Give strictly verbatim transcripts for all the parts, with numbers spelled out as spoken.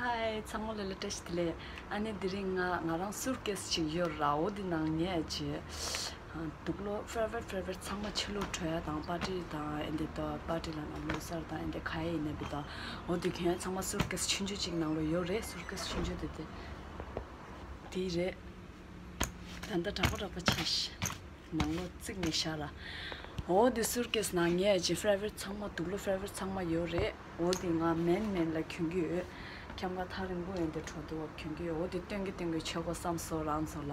ཧའི། ཚང་མ་ལ་ལ་བཀྲ་ཤིས་བདེ་ལེགས། ཨ་ནི་དེ་རིང་ང་ང་རང་སུཊ་ཀེས་ཅིག་ཡོད་ར། འོ་དེ་ནང་ངས་ཅི་དུག་ལོག་ཕེ་ཝ་རི་ཊི་ཕེ་ཝ་རི་ཊི་ཚང་མ་ཕྱི་ལོགས་འགྲོ་ཡ་དང་པར་ཊི་དང་ཨེ་འདི་དང་པར་ཊི་ལ་ནང་ལོ་གསར་དང་ཨེ་འདི་ག་ཡེ་ཡིན་ན་བི་དང་། འོ་དེ་གྱོན་ཡ་ཚང་མ་སུཊ་ཀེས་ཆུང་ཆུང་ཅིག་ནང་ལོགས་ཡོད་རེད། སུཊ་ཀེས་ཆུང་ཆུང་དེ་དེ་དེ་རེད། ད་ལྟ་དྲག་པོ་དྲག་པོ་བྱས་ཤག་ནང་ལོགས་བརྩིགས་ནས་བཞག་ར། འོ་དེ་སུཊ་ཀེས་ནང་ངས་ཅི་ཕེ་ཝ་རི་ཊི་ཚང་མ་དུག་ལོག་ཕེ་ཝ་རི་ཊི་ཚང་མ་ཡོད་རེད། འོ་དེ་ང་མེན་མེན་ལ་གྱོན་གྱི་ཡོད། འཁྱམ་ག་ཐག་རིང་པོ་ཡོད་དེ་འགྲོ་དུས་འོ་གྱོན་གྱི་ཡོད། འོ་དེ་སྟོན་གྱི་སྟོན་གྱི་བྱེད་དགོས་བསམ་སོང་རང་ཚོ་ལ།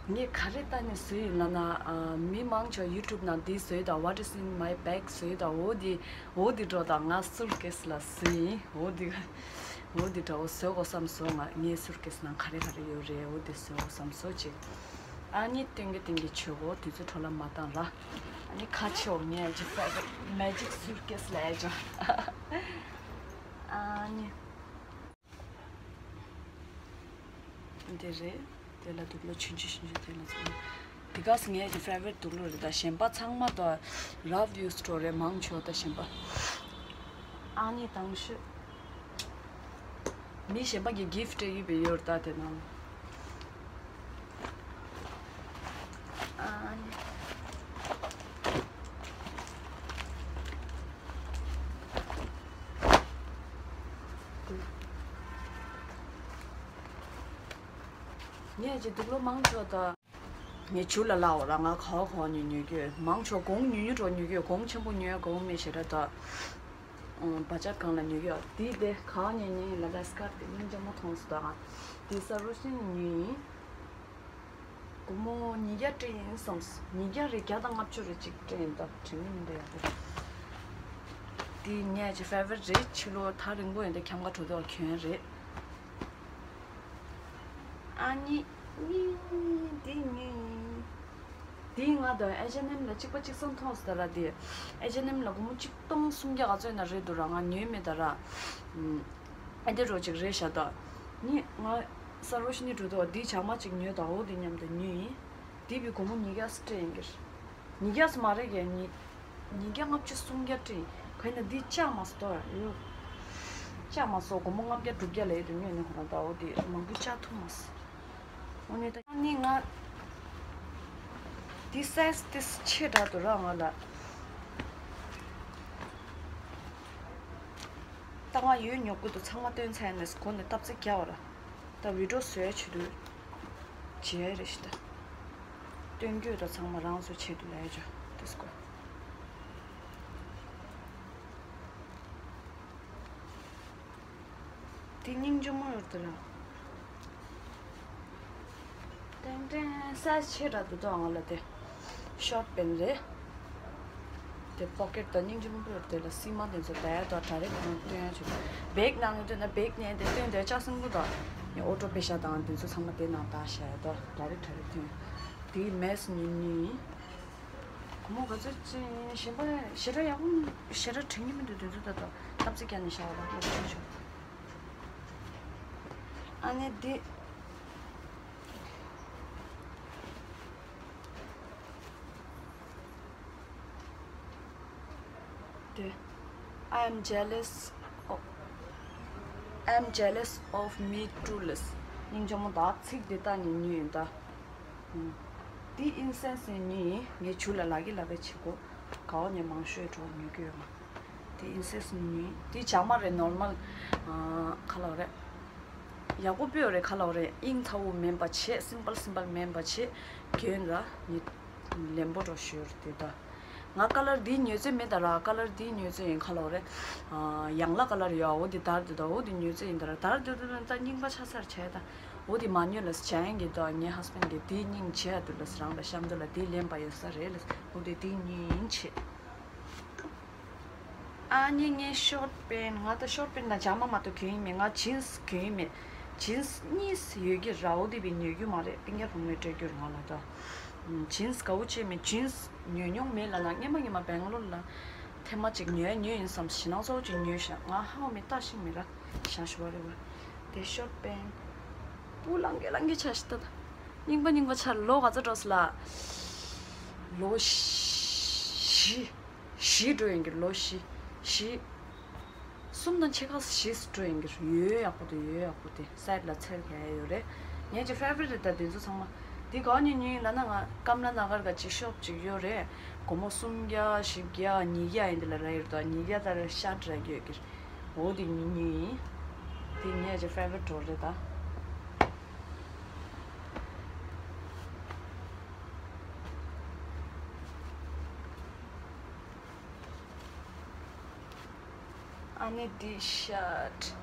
ངས་ག་རེ་ལྟ་ནས་བཟོས་ཡིན་ལབ་ན། ཨ། མི་མང་ཆེ་བ་ཡུ་ཊུབ་ནང་འདི་བཟོས་དང་What is in my bag བཟོས་དང་འོ་དེ་འོ་དེ་འགྲོ་དང་ང་སུཊ་ཀེས་ལ་བཟོས་ཡིན། འོ་དེ་འོ་དེ་འདྲ་བོ་བཟོ་དགོས་བསམ་སོང་། ང་ངའི་སུཊ་ཀེས་ནང་ག་རེ་ག་རེ་ཡོད་རེད། འོ་དེ་བཟོ་དགོས་བསམ་སོང་ཅིག་ཨ་ནི་སྟོན་གྱི་སྟོན་གྱི་བྱེད་དགོས། དུས་ཚོད་འཕྲོ་བརླག་མ་བཏང་ར། ཨ་ནི་ཁ་ཕྱེའོ། ངས་ཀྱི་ཕེ་ཝ་རི་ཊི་མེ་ཇིག་སུཊ་ཀེས་ལ་ཨེ་ཅོ། ཨ་ནི། འདི་རེད། དེ་ལ་དུག་ལོག་ཆུང་ཆུང་ཆུང་ཆུང་དེ་ལ་ཚང་མ། དེ་ག་སེ་ངའི་དེ་ཕེ་ཝ་རི་ཊི་དུག་ལོག་རེད། ད་གཞན་པ་ཚང་མ་ད་རབ་ཡུ་སི་འགྲོ་རེད་མང་ཆེ་བ། ད་གཞན་པ་ཨ་ནི་དང་ཤོས་མི་གཞན་པ་གི་གིཕ་ཊི་སྤྲད་ཡོད་པའི་ཡོད་རེད། ད་དེ་ནང་། ཨ་ནི། ངས་ཀྱི་དུག་ལོག་མང་ཆོག་ད། ངས་ཇུ་ལ་ལའོ་ར་ང་ག་བ་ག་བ་ཉོ་ཉོ་གི་ཡོད། མང་ཆོག་གོང་ཉུང་ཉུང་འགྲོ་ཉོ་གི་ཡོད། གོང་ཆེན་པོ་ཉོ་ཡ་གོང་མེད་ཞེ་དྲག་ད། བ་ཇེཊ་སྒང་ལ་ཉོ་གི་ཡོད། དེ་དེ་ག་བ་ཉོ་ཉོ་ཡིན་ལ་ད་སི་ཀར་ཊི་དེ་སྙིང་རྗེ་མོ་མཐོང་སོང་ད། ང་དེ་ས་རུ་ཤིན་ཉོ་ཡིན། སྒོར་མོ་ཉིས་བརྒྱ་སྤྲད་ཡིན་བསམས། ཉིས་བརྒྱ་རེད། བརྒྱ་དང་ལྔ་བཅུ་རེད་ཅིག་སྤྲད་ཡིན། ད་དྲན་གྱི་མི་འདུག་ཡག་པོ། དེ་ངས་ཀྱི་ཕེ་ཝ་རི་ཊི་རེད། ཕྱི་ལོགས་ཐག་རིང་པོ་ཡོད་དེ་འཁྱམ་ག་འགྲོ་དུས་གྱོན་རེད། ཨ་ནི་ནི་དེ་ནི་དེ་ང་དང་ཨེཆ་ཨེན་ཨེམ་ལ་གཅིག་པ་གཅིག་རྐྱང་མཐོང་སོང་ད་ར། དེ་ཨེཆ་ཨེན་ཨེམ་ལ་སྒོར་མོ་གཅིག་སྟོང་སུམ་བརྒྱ་ག་ཚོད་ན་རེད་འདུག་ར། ང་ཉོས་མེད་ད་ར། ཨ་འདི་རོ་ཅིག་རེད་ཤག་ད། ནི་ང་ས་རོ་ཤི་ནི་འགྲོ་དོ་འདི་བྱ་མ་ཅིག་ཉོས་ད། འོ་འདི་མཉམ་དུ་ཉོས་ཡིན། འདི་བི་སྒོར་མོ་ཉིས་བརྒྱ་སྤྲད་ཡིན་གྱི། ཉིས་བརྒྱ་སུ་མ་རེད་གས། ཉིས་ཉིས་བརྒྱ་ལྔ་བཅུ་སུམ་བརྒྱ་སྤྲད་ཡིན། ག་ཡིན་ན་འདི་ལྕགས་མ་སོ་ཡོ། ལྕགས་མ་སོ་སྒོར་མོ་ལྔ་བརྒྱ་དྲུག་བརྒྱ་ལས་དུ་ཉོས་ནི་ཧོ་ར། ད་འོ་འདི་མང་པོ་ལྕགས་ཐུབ་མ་སོ། འོ་ནི་ད་ནི་ང་འདི་སའི་ཛི་འདི་ཆེ་དྲགས་འདུག་ར་ང་ལ། ད་ང་ཡོད་ཉོ་དགོས་འདུག་ཚང་མ་སྟོན་ཚར་ནས་གོ་ནས་སྟབས་ཚིག་རྒྱག་བ་ར། ད་བི་ཌིའོ་བཟོ་ཡ་ཆེད་དུ་བྱེད་ཡ་རེད་ཤི་ད། སྟོན་རྒྱུ་ད་ཚང་མ་རང་ཚོ་ཆེད་དུ་ལ་ཡ་ཅོ་དེ་སྐོར། དེ་སྙིང་རྗེ་མོ་ཡོད་དེ་ར། ཏན་ཏན་སའི་ཛི་ཆེ་དྲགས་འདུག་ད་ང་ལ་དེ། ཤོར་ཊི་པེན་རེད། དེ་པོ་ཀེཊ་དང་སྙིང་རྗེ་མོ་པོ་དེ་ལ་སིལ་མ་དེ་ཚོ་ད་ཡ་ད་ཌའི་རེག་ཊི་ནང་སྟོན་ཡ་ཆུ། བེག་ནང་ནས་སྟོན་ན་བེག་ནས་དེ་སྟོན་དེ་ལྕགས་སྲིན་པོ་དང་ནི་ཨོ་ཊོ་པེ་ཤ་དང་དེ་ཚོ་ཚང་མ་དེ་ནང་བཏགས་བཞག་ཡ་ད་ཌའི་རེག་ཊི་ཌའི་རེག་ཊི་སྟོན། དེའི་མེ་སི་ཉུང་ཉུང་ཡིན། སྒོར་མོ་ག་ཚོད་ཅིག་ཡིན་ཞེན་པ་ཞེ་དྲག་ཡག་པོ་ཞེ་དྲག་དྲན་གྱི་མི་འདུག་དེ་ཚོ་ད་ད་སྟབས་ཚིག་རྒྱག་ནས་བཞག་པ་ལ་སློབ་ཆུང་ཆུང་། ཨ་ནི་འདི། དེ། I am jealous of, I am jealous of me too ལས། སྙིང་རྗེ་མོ་ད་ཚིག་འདི་ལྟ་ནས་ཉོས་ཡིན་ད། འདི་ཨིན་སེན་སི་ནི་ངས་ཇུ་ལ་ལག་གི་ལབ་པའི་བྱེད་སྒོ་ག་བ་ནས་མང་ཤོས་འགྲོ་ཉོ་གི་ཡོད་མ། འདི་ཨིན་སེན་སི་ནི་འདི་ཇ་མ་རེད། ནོར་མལ་ཁ་ལོ་རེད། ཡག་པོ་སྤོས་རེད། ཁ་ལོ་རེད། ཨིང་ཚ་བོ་མིན་པ་བྱེད། སིམ་པལ་སིམ་པལ་མིན་པ་བྱེད། གྱོན་ར་ནི་ལེན་པོ་འགྲོ་ཞོར་དེ་ད། ང་ཀ་ལར་འདི་ཉོས་ཚེ་མེད་ད་ར། ཀ་ལར་འདི་ཉོས་ཚེ་ཡིན་ཁ་ལོ་རེད། ཡང་ལ་ཀ་ལར་ཡོད། འོ་འདི་དར་དུ་ད། འོ་འདི་ཉོས་ཚེ་ཡིན་ད་ར། དར་དུ་དུ་ད་རྙིང་པ་ཆ་སར་བྱས་ད། འོ་འདི་མ་ཉོས་ལ་བྱ་ཡང་གི་ད། ངའི་ཧས་བེན་གི་འདི་སྙིང་རྗེ་ཡ་དུ་ལ་རང་ལ་གཤམ་དུ་ལ་འདི་ལེན་པ་ཡོད་ས་རེད་ལ། འོ་འདི་འདི་ཉིན་ཆེ། ཨ་ནི་ངས་ཤོར་ཊི་པེན་ང་ད་ཤོར་ཊི་པེན་དང་ཇ་མ་མ་གཏོགས་གྱོན་ཡིན་མེད། ང་ཇིན་སི་གྱོན་ཡིན་མེད། ཇིན་སི་གཉིས་ཡོད་ཀྱི་ར། འོ་དེ་བས་ཉོ་རྒྱུ་མ་རེད། སྤུན་ཀྱག་བུ་མོས་སྤྲད་རྒྱུར་ང་ལ་ད། ཇིན་སི་དགའ་བོ་བྱས་མེད། ཇིན་སི་ཉོས་མྱོང་མེད་ལ་ན། སྔན་མ་ངས་མ་སྦེང་ལོར་ལ་ཐེངས་མ་གཅིག་ཉོས་ཉོས་ཡིན་བསམ། ཞེ་ནང་ཚོགས་ཅིག་ཉོས་ཤག་ང་ཧ་བ་མེད། ལྟ་ཤིག་མི་ར་ཤ་ཞུ་བ་རེད་བ། དེ་ཤོར་ཊི་པེན། པུ་ལང་གེ་ལང་གེ་ཆ་ཤི་ད་ད། རྙིང་པ་རྙིང་པ་ཆ་ལོ་ག་ཚོད་འགྲོ་སི་ལ། ལོ་བཞི། བཞི་འགྲོ་ཡིན་གྱི་ལོ་བཞི། བཞི། གསུམ་དང་ཕྱེད་ཀ་བཞི་སུ་འགྲོ་ཡིན་གྱི་རེད། ཡོད་ཡག་པོ་འདུག་ཡོད་ཡག་པོ་དེ་སའེ་ཌི་ལ་འཚེར་གྱི་ཡོད་རེད། ངའི་ཅིག་ཕེ་ཝ་རི་ཊི་རེད་ད་དེ་ཚོ་ཚང་མ། དེ་ག་ནས་ཉོས་ཡིན་ལབ་ན་ང་ཀམ་ལ་ན་གར་ག་ཅིག་ཤོབ་ཅིག་ཡོད་རེད། སྒོར་མོ་སུམ་བརྒྱ་བཞི་བརྒྱ་ཉིས་བརྒྱ་ཡིན་དེ་ལ་རག་ཡོད་རེད་ད། ཉིས་བརྒྱ་ལྟར་ཤར་རག་གི་ཡོད་ཀྱི་རེད། འོ་དེ་ཉོས་ཉོས་ཡིན། དེ་ངའི་ཅིག་ཕེ་ཝ་རི་ཊི་རེད་ད། ཨ་ནི་འདི་ཤར་ཊི།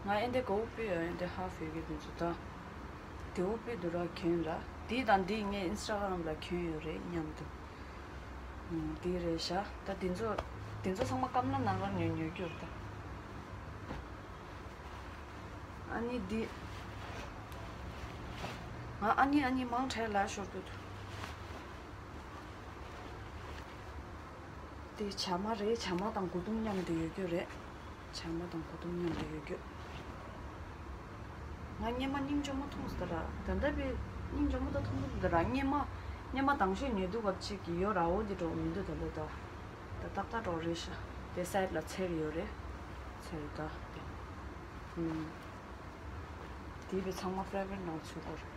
ང་ཨེ་འདི་གོ་བོ་པི་ཡོད་ཨེ་འདི་ཧ་ཧྥ་ཡོད་ཀྱི་འདི་ཚོ་ད། དེ་བོ་པི་འདུག་ར་གྱོན་ར། འདི་དང་འདི་ངས་ཨིན་སི་ཊ་གྷ་རམ་ལ་གྱོན་ཡོད་རེད་མཉམ་དུ། ཨུམ། འདི་རེད་ཤག་ད་འདི་ཚོ། འདི་ཚོ་ཚང་མ་ཀམ་ལ་ན་གར་ནས་ཉོས་རྒྱུ་རེད་ད། ཨ་ནི་འདི། ང་ཨ་ནི་ཨ་ནི་མང་དྲགས་ལ་ཤོར་འདུག་དེ་བྱ་མ་རེད། བྱ་མ་དང་གོས་ཐུང་མཉམ་དུ་ཡོད་རྒྱུ་རེད། བྱ་མ་དང་གོས་ཐུང་མཉམ་དུ་ཡོད་རྒྱུ། ང་སྔོན་མ་སྙིང་རྗེ་མོ་མཐོང་སོང་ད་ར། ད་ལྟ་བས་སྙིང་རྗེ་མོ་ད་མཐོང་གི་འདུག་ད་ར། སྔོན་མ་སྔོན་མ་དང་ཤོས་ཉོས་དུས་སྐབས་གཅིག་གི་ཡོད་ར། འོ་འདི་འགྲོ་མི་འདུག་ད་ལྟ་ད། ད་ཏག་ཏག་འགྲོ་རེད་ཤག་དེ་སའེ་ཌི་ལ་འཚེར་ཡོད་རེད། འཚེར་ད་དེ། ཨུམ། དེ་བས་ཚང་མ་ཕེ་ཝ་རི་ཊི་ནང་ཚུད་དགོས་རེད།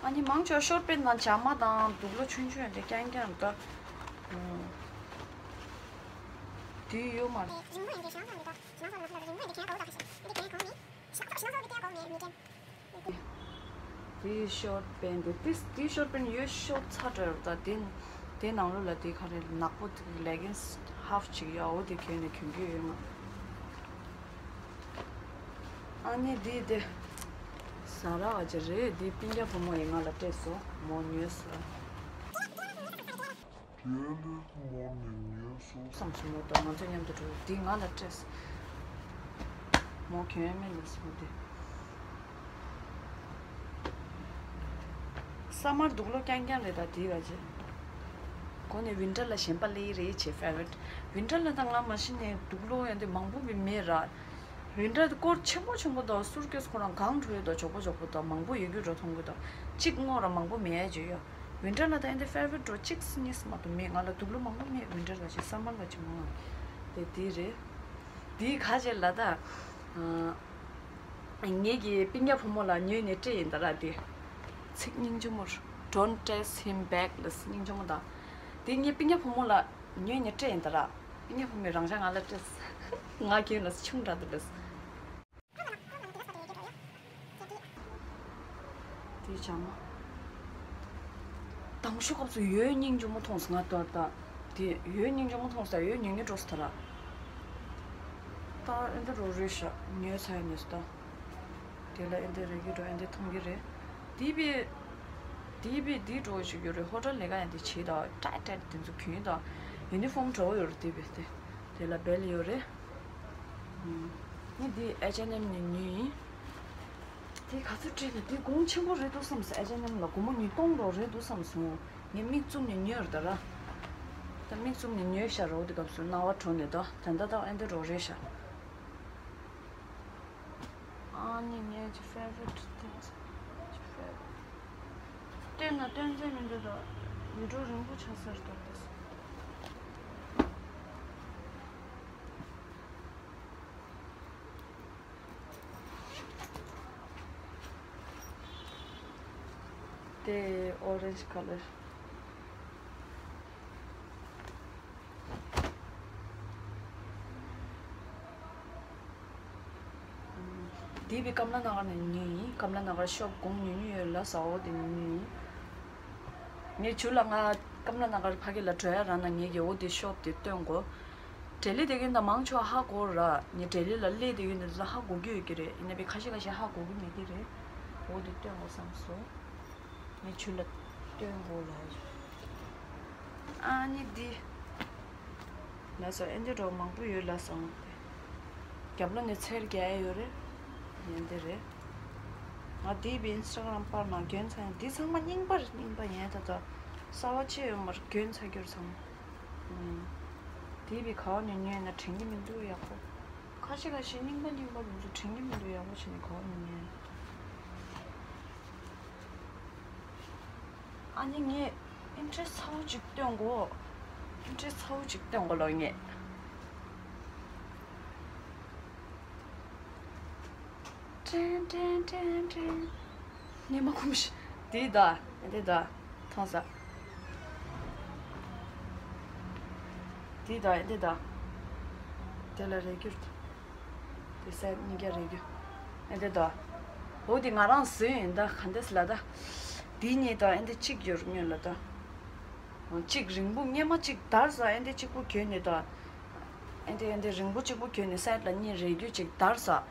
ཨ་ནི་མང་ཆེ་བ་ཤོར་ཊི་པེན་ཊི་དང་བྱ་མ་དང་དུག་ལོག་ཆུང་ཆུང་དེ་རྐྱང་རྐྱང་འདུག་དེ་ཡོད་མ་རེད། དེ་ཤོར་ཊི་པེན་ཊི་དེ་དེ་དེ་ཤོར་ཊི་པེན་ཊི་ཡོད་ཤོར་ཊི་ཚ་དྲགས་རེད་ད། དེ་དེ་ནང་ལོགས་ལ་དེ་ག་རེ་ནག་པོ་དེ་ལེ་གིན་སི་ཧ་ཧྥ་ཅིག་ཡོད། འོ་དེ་གྱོན་ནས་གྱོན་གྱི་ཡོད་ང་། ཨ་ནི་འདི་དེ། ཟ་ར་བ་ཅི་རེད། འདི་སྤུན་ཀྱག་བུ་མོ་ཡིས་ང་ལ་སྤྲད་སོང་། མོ་ཉོས་སོང་། བསམ་སོང་མོ་དང་ང་ཚོ་མཉམ་དུ་འགྲོ། འདི་ང་ལ་སྤྲད་སོང་། མོ་གྱོན་མེད་ལ་སོང་དེ། ས་མར་དུག་ལོག་རྐྱང་རྐྱང་རེད་ད་དེ་བ་ཅི། གོ་ནས་ཝིན་ཊར་ལ་ཞེན་པ་སླེབས་རེད་བྱས་ཕེ་ཝ་རི་ཊི། ཝིན་ཊར་ལ་ད་ང་མ་གཞི་ནས་དུག་ལོག་ཡང་དེ་མང་པོ་བི་མེད་ར། ཝིན་ཊར་དེ་སྐོར་ཆེན་པོ་ཆེན་པོ་དང་སུཊ་ཀེ་སི་ཁོ་རང་གང་འགྲོ་ཡོད་དང་མགྱོགས་པོ་མགྱོགས་པོ་དང་མང་པོ་ཡོད་རྒྱུ་འགྲོ་མཐོང་གི་དང་གཅིག་བསྔོག་ར་མང་པོ་མེད་ཡ་བརྗོད་ཡ། ཝིན་ཊར་ལ་ད་ཡང་དེ་ཕེ་ཝ་རི་ཊི་འགྲོ་གཅིག་སུ་གཉིས་སུ་མ་གཏོགས་མེད། ང་ལ་དུག་ལོག་མང་པོ་མེད། ཝིན་ཊར་ལ་ཅིག་ས་མར་ལ་ཅིག་མང་བ། དེ་དེ་རེད། དེ་ག་བྱས་ལ་ད། ངེད་ཀྱི་སྤུན་ཀྱག་བུ་མོ་ལ་ཉོས་ནས་སྤྲད་ཡིན་ད་ར་དེ། ཚིག་སྙིང་རྗེ་མོ། Don't text him back ལ་སྙིང་རྗེ་མོ་ད། དེ་ངའི་སྤུན་ཀྱག་བུ་མོ་ལ་ཉོས་ནས་སྤྲད་ཡིན་ད་ར། སྤུན་ཀྱག་བུ་མོས་རང་ཅག་ང་ལ་སྤྲད། ང་གྱོན་ལ་ཆུང་དྲགས་འདུག་ལ། དེ་བྱ་མ། དང་ཤོག་སྐབས་སུ་ཡོད་སྙིང་རྗེ་མོ་མཐོང་སོང་ང་ད་ལྟ། དེ་ཡོད་སྙིང་རྗེ་མོ་མཐོང་སོང་ད། ཡོད་ཉོ་ཉོ་འགྲོ་སོང་ད་ར། ད་ཨེ་འདི་རོ་རེད་ཤག་ཉོས་ཚར་ཡ་ཉོས་སོང་ད། དེ་ལ་ཨེ་འདི་རེ་གི་འགྲོ་ཨེ་འདི་མཐོང་གི་རེད། དེ་བས། དེ་བས་འདི་འགྲོ་ཞིག་ཡོད་རེད། ཧོ་ཊེལ་ལས་ཀ་ཡང་དེ་བྱེད་ད་ཊའི་ཊའི་དེ་ཚོ་གྱོན་ད། ཡུ་ནི་ཧྥོམ་འདྲ་བོ་ཡོད་རེད་དེ་བས་དེ། དེ་ལ་བེལ་ཡོད་རེད། ཨུམ། ངས་འདི་ཨེཆ་ཨེན་ཨེམ་ནས་ཉོས་ཡིན། དེ་ག་ཚོད་སྤྲད་ན་དེ་གོང་ཆེན་པོ་རེད་འདུག་བསམ་སོང་། ཨེཆ་ཨེན་ཨེམ་ལ་སྒོར་མོ་ཉིས་སྟོང་འགྲོ་རེད་འདུག་བསམ་སོང་། ངས་མིག་བཙུམ་ནས་ཉོས་རེད་ད་ར། ད་མིག་བཙུམ་ནས་ཉོས་ཤག་རོ་དེ་སྐབས་སུ་སྣང་བ་དྲོ་ནས་ད་ད་ད་ད་ཨེ་འདི་རོ་རེད་ཤག་ཨ་ནི་ངའི་ཅི་ཕེ་ཝ་རི་ཊི་ཐིང་ཅི་ཕེ་ཝ་རི་ཊི། སྟོན་ན་སྟོན་ཚད་མི་འདུག་ད། ཡུལ་གྲུ་རིང་པོ་ཆགས་ས་རེད་ད། དེ་ཨོ་རེན་ཇི་ཁ་ལར། འདི་བི་ཀམ་ལ་ན་གར་ནས་ཉོས་ཡིན། ཀམ་ལ་ན་གར་ཤོབ་གོང་ཉུང་ཉུང་ཡོད་ལ་ས་འོ་དེ་ཉོས་ཡིན། ངས་ཇུ་ལ་ང་ཀམ་ལ་ན་གར་ཕ་གི་ལ་འགྲོ་ཡ་ར་ན་ངས་ཀྱི་འོ་དེ་ཤོབ་དེ་སྟོན་གོ། ལྡི་ལི་དེ་གིན་ད་མང་ཆེ་བ་ཧ་གོ་ར། ངས་ལྡི་ལི་ལ་སླེབས་དེ་གིན་ད་ཧ་གོ་གི་ཡོད་ཀྱི་རེད། ཡིན་ན་བི་ཁ་ཤས་ཁ་ཤས་ཧ་གོ་གི་མེད་ཀྱི་རེད། འོ་དེ་སྟོན་གོ་བསམ་སོང་། ངས་ཇུ་ལ་སྟོན་དགོས་ལ། ཨ་ནི་འདི། ལ་སོ་ཨེ་འདི་འདྲ་མང་པོ་ཡོད་ལ་སོང་སྟེ། རྒྱབ་ལོགས་ནས་ཚེར་རྒྱག་ཡ་ཡོད་རེད། ཡན་འདི་རེད། ང་འདི་བི་ཨིན་སི་ཊ་གྷ་རམ་པར་ནང་གྱོན་ཚར་ཡིན། འདི་ཚང་མ་རྙིང་པ་རེད། རྙིང་པ་ཡན་ད་ད་གསར་བ་ཅི་ཡོད་མ་རེད། གྱོན་ཚར་རྒྱུ་རེད་ཚང་མ། ཨུམ། འདི་བི་ག་བ་ནས་ཉོས་ན་དྲན་གྱི་མི་འདུག་ཡག་པོ། ཁ་ཤས་ཁ་ཤས་རྙིང་པ་རྙིང་པ་རུ་འདུག་དྲན་གྱི་མི་འདུག་ཡག་པོ་བྱས་ནས་ག་བ་ནས་ཉོས་ན། ཨ་ནི་ངས་ འདྲེ་ཚ་བོ་ཅིག་སྟོན་གོ། འདྲེ་ཚ་བོ་ཅིག་སྟོན་གོ་ལོ་ངས། ཀྲན་ཀྲན་ཀྲན་ཀྲན། ཉི་མ་ཁུམ་ཤི། དེ་ད། དེ་ད། ཐང་ས། དེ་ད། དེ་ད། དེ་ལ་རེ་གྱུར། དེ་སེ་གཉིས་ཀ་རེ་གྱུར། ཨེ་འདི་ད། འོ་དེ་ང་རང་བཟོས་ཡིན་ད། ག་འདྲས་ལ་ད། དེ་གཉིས་ད། ཨེ་འདི་གཅིག་ཡོད་ཉོས་ལ་ད། གཅིག་རིང་པོ་སྔས་མ་གཅིག་དར་ས། ཨེ་འདི་གཅིག་པོ་གྱོན་ནས་ད། ཨེ་འདི་ཨེ་འདི་རིང་པོ་གཅིག་པོ་གྱོན་ནས་སའིཌ་ལ་གཉིས་རེ་གྱུར་གཅིག་དར་ས།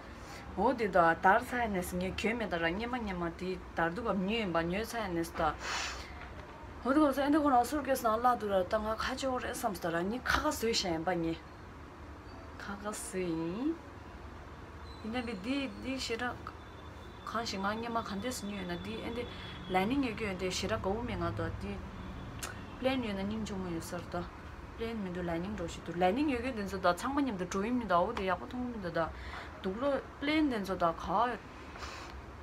འོ་དེ་ད་དར་ས་ཡ་ནས་ངས་གྱོན་མེད་ད་ར། སྔས་མ་སྔས་མ་དེ་དར་དུས་སྐབས་ཉོས་ཡིན་པ། ཉོས་ས་ཡ་ནས་ད། འོ་དེ་ག་ས་ཨེ་འདི་ཁོ་ན་སུར་ཀེས་ནང་བླུགས་དུས་ར་ད་ང་ཁ་ཆེ་བོ་རེད་བསམ་སོང་ད་ར། ངས་ཁ་ཁ་བཟོས་བཞག་ཡིན་པ་ངས། ཁ་ཁ་བཟོས་ཡིན། ཡིན་ན་ལི་འདི་འདི་ཞེ་དྲག་གང་ཞིག་ང་སྔས་མ་ག་འདྲས་སེ་ཉོས་ཡོད་ན། འདི་ཨེ་འདི་ལའི་ནིང་ཡོད་ཀྱི་ཡོད་དེ་ཞེ་དྲག་དགའ་བོ་མེད། ང་དོ་འདི་པི་ལེན་ཡོད་ན་སྙིང་རྗེ་མོ་ཡོད་ས་རེད་དོ། པི་ལེན་མི་འདུག་ལའི་ནིང་འདྲ་བོ་ཞིག་འདུག་ལའི་ནིང་ཡོད་ཀྱི་དེ་ཚོ་དང་ཚང་མ་མཉམ་དུ་འགྲོ་ཡིན་མི་འདུག་འོ་དེ་ཡག་པོ་མཐོང་གི་མི་འདུག་ད་དུག་ལོག་པི་ལེན་དེ་ཚོ་དང་ག་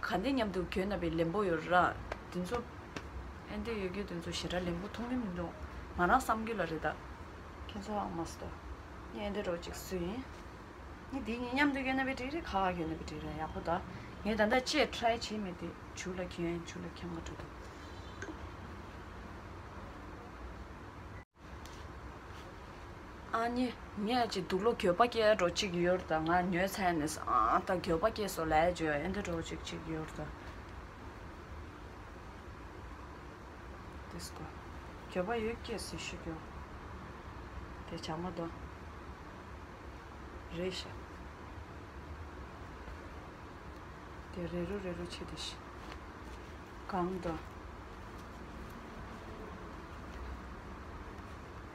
ག་འདྲས་མཉམ་དུ་གྱོན་ན་བས་ལེན་པོ་ཡོད་ར། དེ་ཚོ་ཨེ་འདི་ཡོད་ཀྱི་དེ་ཚོ་ཞེ་དྲག་ལེན་པོ་མཐོང་གི་མི་འདུག་ང་རང་བསམ་རྒྱུ་ལ་རེད་ད། ཁྱེད་ཚོ་ཨ་མ་སྟོ། ངས་ཨེ་འདི་རོ་ཅིག་བཟོས་ཡིན། ངས་འདི་གཉིས་མཉམ་དུ་གྱོན་ན་བས་འགྲིག་རེད། ཁ་ཁ་གྱོན་ན་བས་འགྲིག་རེད། ཡག་པོ་ད། ངས་ད་ལྟ་ཅེས་ཊི་རའི་བྱས་མེད་དེ། ཇུ་ལ་གྱོན། ཇུ་ལ་གྱོན་ག་འགྲོ་འདུག་ཨ་ནི་ངས་ཅིག་དུག་ལོག་འགྱོད་པ་སྐྱེ་འགྲོ་ཅིག་ཡོད་ད། ང་ཉོས་ཚར་ནས་ཨ་ད་འགྱོད་པ་སྐྱེ་སོང་ལབ་བརྗོད་ཨེ་འདི་འགྲོ་ཅིག་ཅིག་ཡོད་ད། དེ་སྐོར་འགྱོད་པ་ཡོད་སྐྱེས་སྲིད་ཤུགས་ཀྱོ། དེ་བྱ་མ་དོ། རེད་ཤག་དེ་རེ་རུ་རེ་རུ་ཆེ་དེ་ཤི། གང་དོ།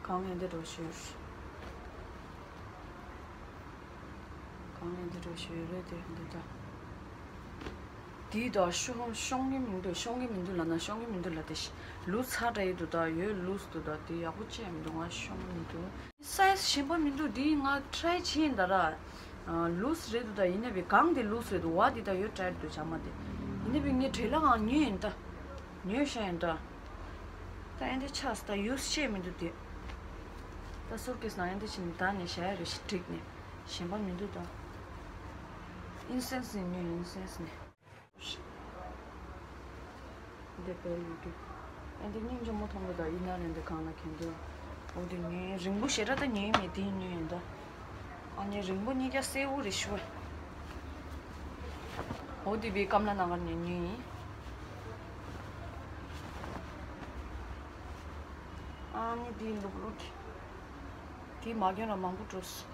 གང་ཡང་འདི་འགྲོ་ཤོར། གང་ཡང་འདི་འགྲོ་ཤོར་རེད་དེ་འདི་ད། དེའི་ད་ཤོང་ཤོང་གི་མི་འདུག་ཤོང་གི་མི་འདུག་ལབ་ན་ཤོང་གི་མི་འདུག་ལབ་དེ་ཤི། ལུས་ཚ་དྲགས་ཡི་འདུག་ད་ཡོད་ལུས་འདུག་ད་དེ་ཡག་པོ་ཅི་ཡང་མི་འདུག་ང་ཤོང་གི་མི་འདུག་སའི་ཛི་གཞན་པ་མི་འདུག་འདི་ང་ཊི་རའི་བྱས་ཡིན་ད་ར། ལུས་རེད་འདུག་ད་ཡིན་ནའི་བི་གང་དེ་ལུས་རེད་འདུག་བ་འདི་ད་ཡོད་ཊའིཊ་འདུག་བྱ་མ་དེ། ཡིན་ནའི་བི་ངས་བྲེལ་ལ་གང་ཉོས་ཡིན་ད། ཉོས་ཤ་ཡིན་ད། ད་ཨེ་འདྲ་ཆགས་སོང་ད་ཡུས་བྱས་མི་འདུག་དེ། ད་སུར་ཀེས་ནང་ཨེ་འདྲ་བྱས་ནས་ད་ནས་བཞག་ཡ་རེད་ཤི་བསྒྲིགས་ནས། གཞན་པ་མི་འདུག་ད། ཨིན་སེན་སི་ནས་ཉོས་ཨིན་སེན་སི་ནས། འདི་སྦལ་ཡོད་རྒྱུ། ཨེ་འདི་སྙིང་རྗེ་མོ་མཐོང་གི་ད་ཡིན་ན་རེད་འདི་གང་ལ་གྱོན་འདུག་འོ་འདི་ཉོས་རིང་པོ་ཞེ་དྲག་ད་ཉོས་མེད་དེ་ཉོས་ཡིན་ད། ཨ་ནི་རིང་པོ་གཉིས་ཀ་སེར་པོ་རེད་ཤི་བས། འོ་འདི་བི་ཀམ་ལ་ན་གར་ནས་ཉོས་ཡིན། ཨ་ནི་འདི་ལུག་ལུག་འདི་མ་གྱོན་ལ་མང་པོ་འགྲོ་སོང་།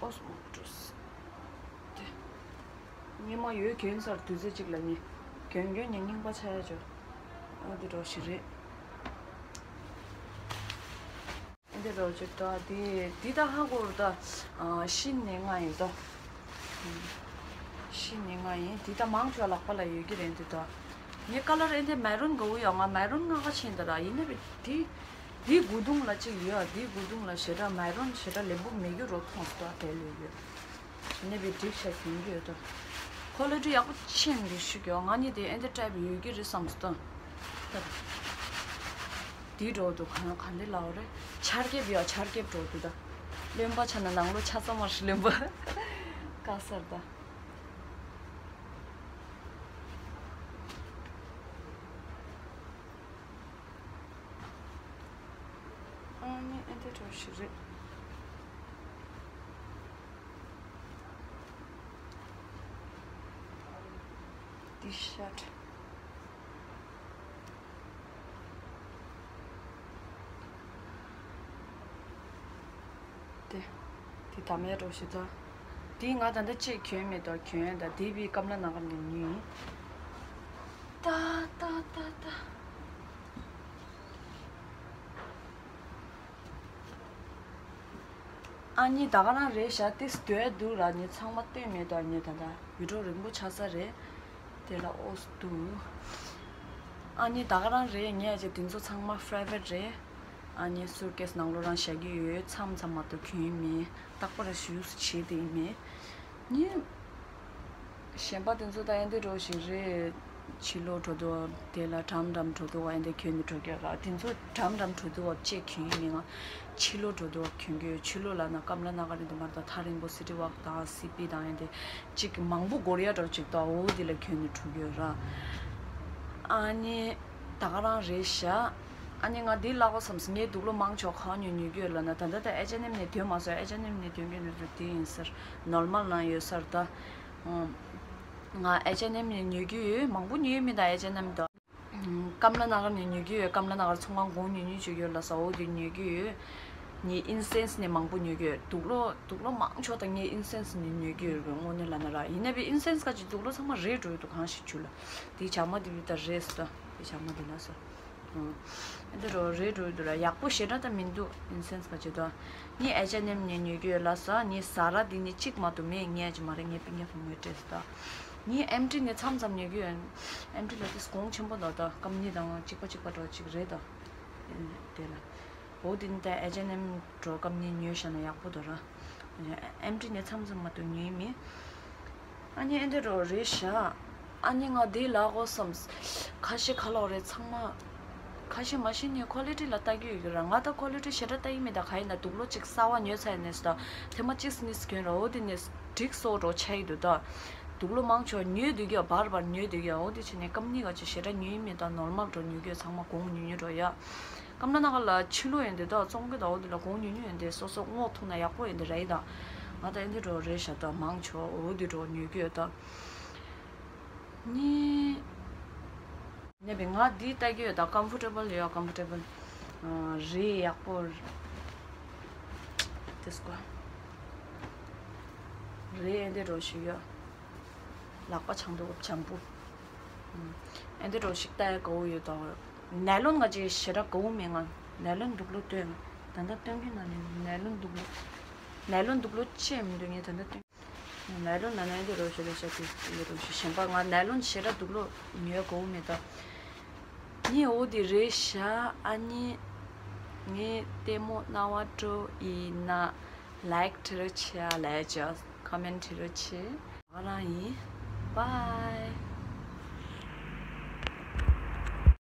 ཨོ་སི་མང་པོ་འགྲོ་སོང་། དེ། སྔོན་མ་ཡོད་གྱོན་སར་དུས་ཚོད་གཅིག་ལ་ནི། གྱོན་གྱོན་ནས་རྙིང་པ་ཆགས་ཡ་ཅོ། འོ་འདི་འདྲ་ཞིག་རེད། འདི་འདྲ་ཅིག་ད་འདི་འདི་ད་ཧ་གོ་རུ་ད། ཤི་ནས་ང་ཡིན་ད། ཤི་ནས་ང་ཡིན་འདི་ད་མང་ཆོག་ལག་པ་ལ་ཡོད་ཀྱི་རེད་འདི་ད། ངའི་ཀ་ལར་ཨེ་འདི་མེ་རུན་ག་བོ་ཡོད། ང་མེ་རུན་ང་ག་ཆེན་ད་ར་ཡིན་ནའི་འདི། འདི་དགུ་དུང་ལ་གཅིག་ཡོད། འདི་དགུ་དུང་ལ་ཞེ་དྲག་མེ་རུན་ཞེ་དྲག་ལེན་པོ་མེད་རྒྱུ་རོ་མཐོང་སོང་ད་དེ་ལོས་ཡོད། ནས་བི་སྒྲིག་བྱས་གྱོན་གྱི་ཡོད་དོ། ཁོ་ལ་འདྲི་ཡག་པོ་ཆེན་འདུག་ཤི་གྱོ། ང་གཉིས་དེ་ཨེ་འདི་ཊའིབ་ཡོད་ཀྱི་རེད་བསམ་སྟོན། ད་འདི་འགྲོ་འདུག་གང་གང་འདི་ལའོ་རེད། ཆར་རྒྱབ་ཡོད་ཆར་རྒྱབ་འགྲོ་འདུག་ད། རློན་པ་ཆ་ན་ནང་ལོ་ཆ་ཚང་མར་རློན་པ། དཀའ་སར་ད། ཨ་ནི་ཨེ་འདི་འགྲོ་ཞིག་རེད། འདི་ཤར། དེ། དེ་དམ་ཡ་འགྲོ་ཞིག་ད། དེ་ང་ད་ལྟ་ཅེས་གྱོན་མེད་དོ་གྱོན་ད་དེ་བི་ཀམ་ལ་ན་གར་ནས་ཉོས་ཡིན། ད་ད་ད་ད། ཨ་ནི་ད་ག་རང་རེད་ཤག་ཏིས་སྡོད་འདུག་ར་ནི་ཚང་མ་སྟོན་མེད་དོ་ནི་ད་ད་བི་ཌིའོ་རིང་པོ་ཆགས་ས་རེད། དེ་ལ་ཨོས་འདུག་ཨ་ནི་ད་ག་རང་རེད་ངས་ཅེ་དེ་ཚོ་ཚང་མ་པི་རའི་ཝེཊ་རེད། ཨ་ནི་སུཊ་ཀེས་ནང་ལོ་རང་བཞག་གི་ཡོད་མཚམས་མཚམས་མ་གཏོགས་གྱོན་མེད་རྟག་པར་ཞུས་བྱེད་དེ་མེད། ནི། གཞན་པ་དེ་ཚོ་ད་ཡན་དེ་འགྲོ་ཞིག་རེད། ཕྱི་ལོགས་འགྲོ་དུས་དེ་ལ་འགྲམ་འགྲམ་འགྲོ་དུས་འདི་གྱོན་ནས་འགྲོ་གི་ཡོད་ར། དེ་ཚོ་འགྲམ་འགྲམ་འགྲོ་དུས་ཅེས་གྱོན་ཡིན་མིན་ང་། ཕྱི་ལོགས་འགྲོ་དུས་གྱོན་གྱི་ཡོད། ཕྱི་ལོགས་ལབ་ན་ཀམ་ལ་ན་གར་དེ་མ་རེད་ད། ཐག་རིང་པོ་སི་ཊི་ཝོག་དང་སི་པི་དང་ཡང་དེ་གཅིག་མང་པོ་འགོར་ཡ་འདྲ་ཅིག་ད། འོ་དེ་ལ་གྱོན་ནས་འགྲོ་གི་ཡོད་ར། ཨ་ནི་ད་ག་རང་རེད་ཤག་ཨ་ནི་ང་འདི་ལབ་དགོས་བསམས། ངས་དུག་ལོག་མང་ཆེ་བ་གང་ཉོས་ཉོས་ཀྱི་ཡོད་ལབ་ན། ད་ལྟ་ད་ཨེཆ་ཨེན་ཨེམ་ནས་ཐོན་མ་སོང་། ཨེཆ་ཨེན་ཨེམ་ནས་ཐོན་གྱི་ཡོད་ན་དེ་ཡིན་ཟེར། ནོར་མལ་ནང་ཡོད་ས་རེད་ད། ཨང་། ང་ཨེཆ་ཨེན་ཨེམ་ནས་ཉོས་ཀྱི་ཡོད། མང་པོ་ཉོས་མེད་ད་ཨེཆ་ཨེན་ཨེམ་དང་། ཀམ་ལ་ན་གར་ནས་ཉོས་ཀྱི་ཡོད། ཀམ་ལ་ན་གར་ཚོང་ཁང་གོང་ཉོས་ཉོས་བྱེད་ཀྱི་ཡོད་ལབ་ས། འོ་དེ་ཉོས་ཀྱི་ཡོད། ངས་ཨིན་སེན་སི་ནས་མང་པོ་ཉོས་ཀྱི་ཡོད། དུག་ལོག་དུག་ལོག་མང་ཆེ་བ་ད་ངས་ཨིན་སེན་སི་ནས་ཉོས་ཀྱི་ཡོད་རེད། དངོས་གནས་ལབ་ན་ར། ཡིན་ན་བས་ཨིན་སེན་སི་ཁ་ཅིག་དུག་ལོག་ཚང་མ་རེད་འགྲོ་ཡོད་འདུག་གང་ཞིག་བྱུས་ལ། དེ་ཇག་མ་དེ་བས་ད་རེད་ཟེར་ད། དེ་ཇག་མ་དེ་ལ་ཟེར། ཨ་འདི་རོ་རེད་འགྲོ་ཡོད་འདུག་ར། ཡག་པོ་ཞེ་དྲག་ད་མི་འདུག་ཨིན་སེན་སི་ག་ཅིག་ད། ངས་ཨེཆ་ཨེན་ཨེམ་ནས་ཉོས་ཀྱི་ཡོད་ལབ་ས། ངས་ཟ་ར་འདི་ནས་གཅིག་མ་གཏོགས་མེད། ངས་ཅི་མ་རེད། ངས་པིན་ཀེ་བུ་མོའི་སྤྲད་ས་ད། ངས་ཨེམ་ཊི་ནས་མཚམས་མཚམས་ཉོས་ཀྱི་ཡོད། ཨེམ་ཊི་ལ་དེ་གོང་ཆེན་པོ་འདུག་ད། ཀམ་ནི་དང་གཅིག་པ་གཅིག་པ་འདྲ་ཅིག་རེད་ད། དེ་ལ། འོ་དེ་ནི་ད་ཨེཆ་ཨེན་ཨེམ་འགྲོ་ཀམ་ནི་ཉོས་བཞག་ན་ཡག་པོ་འདུག་ར། ཨེམ་ཊི་ནས་མཚམས་མཚམས་མ་གཏོགས་ཉོས་མེད། ཨ་ནི་ཨེ་འདྲ་རོ་རེད་ཤག་ཨ་ནི་ང་འདི་ལབ་དགོས་བསམས། ཁ་ཤས་ཁ་ལོག་རེད་ཚང་མ། ཁ་ཤས་མ་གཞི་ནས་ཁོ་ལི་ཊི་ལ་ལྟ་གི་ཡོད་ཀྱི་ར། ང་ད་ཁོ་ལི་ཊི་ཞེ་དྲག་ལྟ་གི་མེད་ད། ག་ཡིན་ན་དུག་ལོག་ཅིག་གསར་པ་ཉོས་ཚར་ནས་ད། ཐེངས་མ་གཅིག་གཉིས་གྱོན་ར། འོ་དེ་ནས་འགྲིག་སོང་འགྲོ་ཆགས་ཀྱི་འདུག་ད། དུག་ལོག་མང་ཆེ་བ་ཉོས་སྡོད་ཀྱི་ཡོད། བར་བར་ཉོས་སྡོད་ཀྱི་ཡོད། འོ་དེ་བྱས་ནས་ཀམ་ནི་ག་ཅིག་ཞེ་དྲག་ཉོས་མེད་ད། ནོར་མལ་འགྲོ་ཉོ་གི་ཡོད། ཚང་མ་གོང་ཉོ་ཉོ་འགྲོ་ཡ། ཀམ་ལ་ན་གར་ལ་ཕྱི་ལོགས་ཡོད་འདི་ད་བཙོང་གི་ད། འོ་འདི་ལ་གོང་ཉུང་ཉུང་ཡོད་འདི་སོ་སོ་རྔོ་ཐུག་ན་ཡག་པོ་ཡོད་འདི་རེད་ད། ང་ད་ཨེ་འདི་འགྲོ་རེད་ཤག་ད། མང་ཆོག་འོ་འདི་འགྲོ་ཉོ་གི་ཡོད་ད། ནི། ནས་བི་ང་འདི་ལྟ་གི་ཡོད་ད། ཀམ་ཕོར་ཊེ་བལ་ཡོད། ཀམ་ཕོར་ཊེ་བལ་རེད། ཡག་པོ་རེད། དེ་སྐོ་རེད། ཨེ་འདི་འགྲོ་ཞིག་ཡོད། ལག་པ་འཆང་འདུག་འཇམ་པོ། ཨེ་འདི་འགྲོ་ཞིག་ལྟ་ཡ་དགའ་བོ་ཡོད་དོ། ནའི་ལོན་ང་ཅིག་ཞེ་དྲག་དགའ་བོ་མེད། ང་ནའི་ལོན་དུག་ལོག་སྟོན། ད་ལྟ་སྟོན་གྱི་ན་ནི་ནའི་ལོན་དུག་ལོག་ནའི་ལོན་དུག་ལོག་ཅེས་མི་འདུག་ངས་ད་ལྟ་སྟོན། ནའི་ལོན་ན་ནའི་འདི་རོ་ཞེ་དྲག་ཤ་དུག་ཡོད་རོ་ཞེ་ཞེན་པ། ང་ནའི་ལོན་ཞེ་དྲག་དུག་ལོག་ཉོ་དགའ་བོ་མེད་ད། ནི་འོ་དེ་རེད་ཤག་ཨ་ནི་ངས་ལྟད་མོ་རྣ་བ་སྤྲོ་ཡིན་ན་ལའིཀ་བྲི་རོགས་བྱེད། ཨ་ལས་ཇ་ཁོ་མེན་བྲི་རོགས་བྱེད། ང་རང་ཡིན། བྷའི།